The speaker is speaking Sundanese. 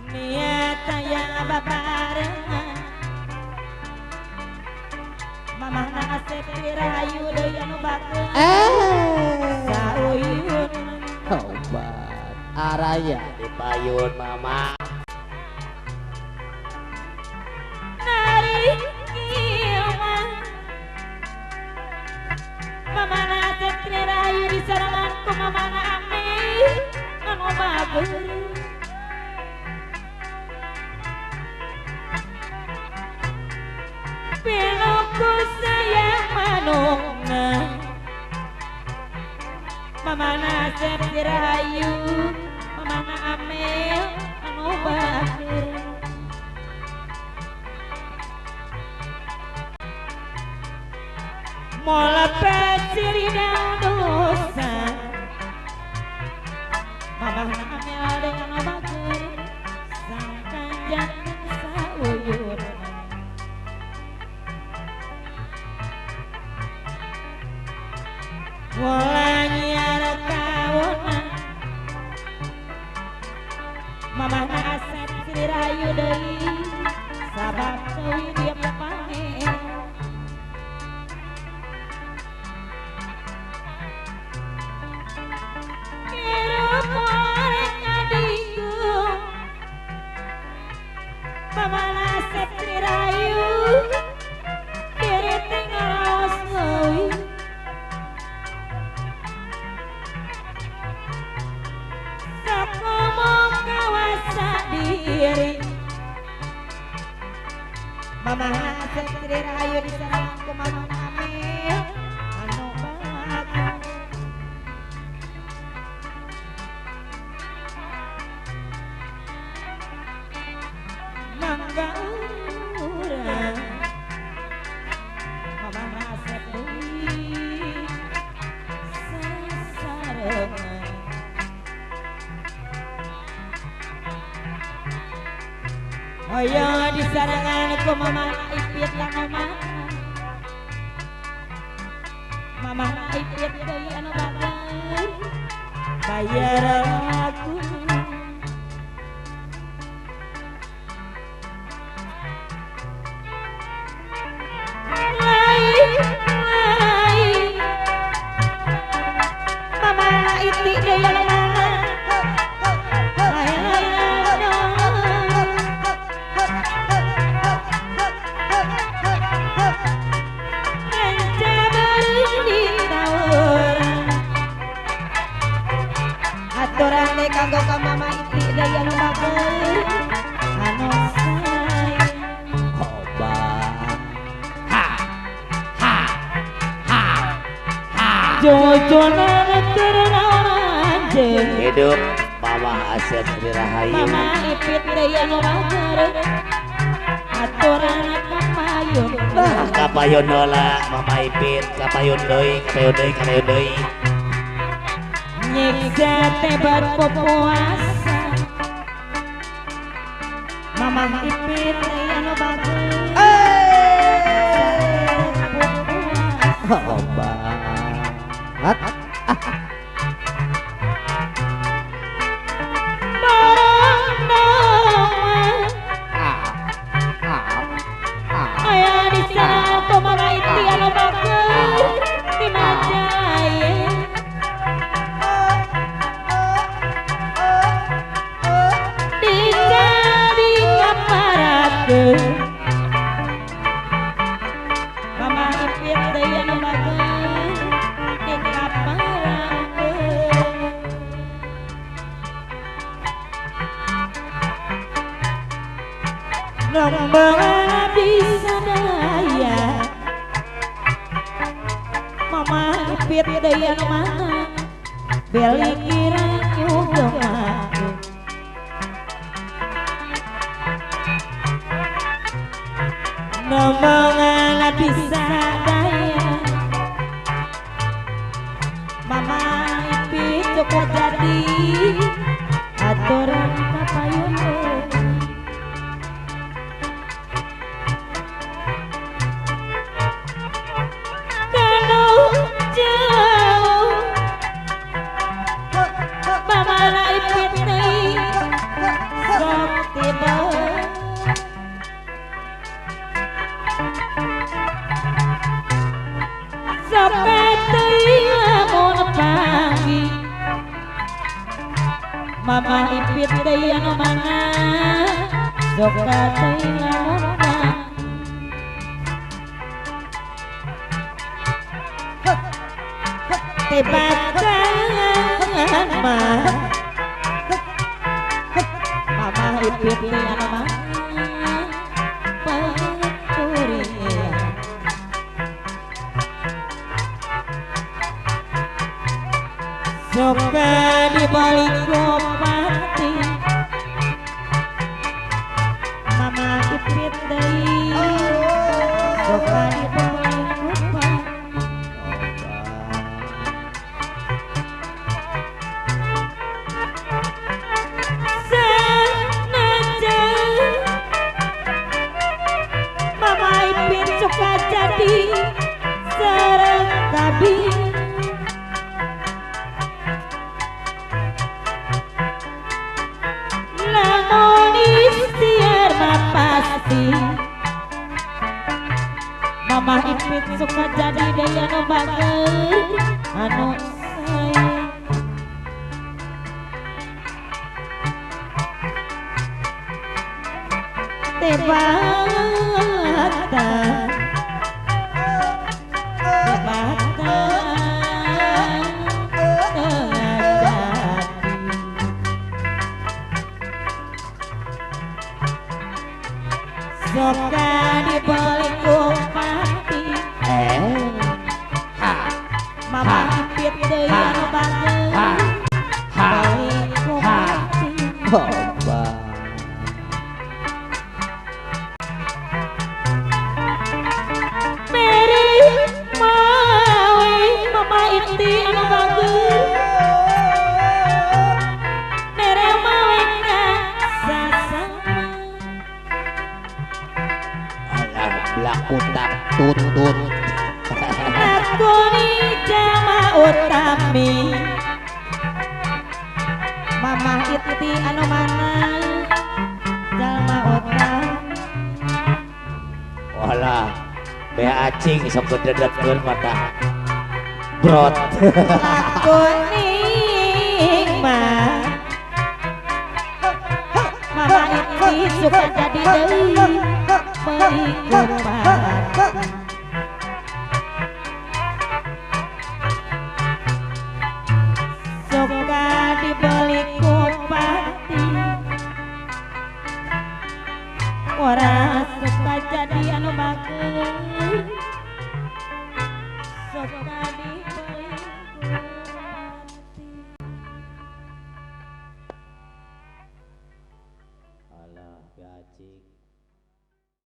Niat aya babarengan Mamahna Asep Rahayu deui anu bageun sauyun Obat araya di payun mama nari kilma Mamahna Asep Rahayu disarangan ku mamahna Ameh anu bageun Piluku sayang manungna Mamana Asep Rahayu Mamana Amel anu bageun Mola pecirina dosa Mamana Amel dengan bageun Sang kanjang sauyun Walanya kawona Mamahna Asep Sri Rahayu deui sabab teuing dia papange Hirup orek ngadinggung Mamahna Asep Sri Rahayu diri teh ngaraos leuwih Sakomo kawasa diri Mamah Asep Sri Rahayu disarangan ku Mamah Amel anu bageun Mangga urang Mamah Asep deui sasarengan Hoyo disarangan ku Mamah Ipit anu mana Mamah Ipit deui anu bageun bayar laku Lain lain Mamah Iti deui anu mana Lain lain Aturan deui kanggo ka Mama Iti deui anu bageun anu sayang Obat ha ha ha ha Jojonan keur naon anjeun Hidup Mama Asep Sri Rahayu Mama Ipit deui anu bageun aturan kapayun Kapayun heula Mama Ipit kapayun deui kapayun deui kapayun deui Nyiksa tebat puasa Mama Ipit deui anu bageun Obat Aya disarangan ku Mama Iti anu bageun di Majaya Dijadi ngaparakeun Mama Ipit deui anu bageun di ngaparakeun Nombangan abdi sadaya Mama Ipit deui anu mana beli kira nyugemakeun Nombangan abdi sadaya Mama Ipit cukup jadi aturan kapayun Jauh Mama Ipit deui sok deui anu mana Soka teuing lamunna Tebakan mah Mama Ipit teh anu mah pencurian Soka dibalik kopati Mama Ipit deui Soka dibalik kopati Sanajan Mama Ipit suka jadi sareng tabi Lamun istiar mah pasti Mama Ipit suka jadi deui anu bager anu sayang Tebata Tebata tengah jadi Soka dibeli ku mati Ha Mama Ipit deui anu bager ha ha beli ku ha. mati Coba. Mere mawe Mama Iti anu bager Mere mawe ka sasama Alah belakutak tutut. Lakoni jama utami Mama Iti anu mana jalma utami Walah, bea acing sok gededetkeun mata. Brot. Lakoni mah Mama Iti suka jadi deui meuli kupati Suka dibeli kupati Ora suka jadi anu bager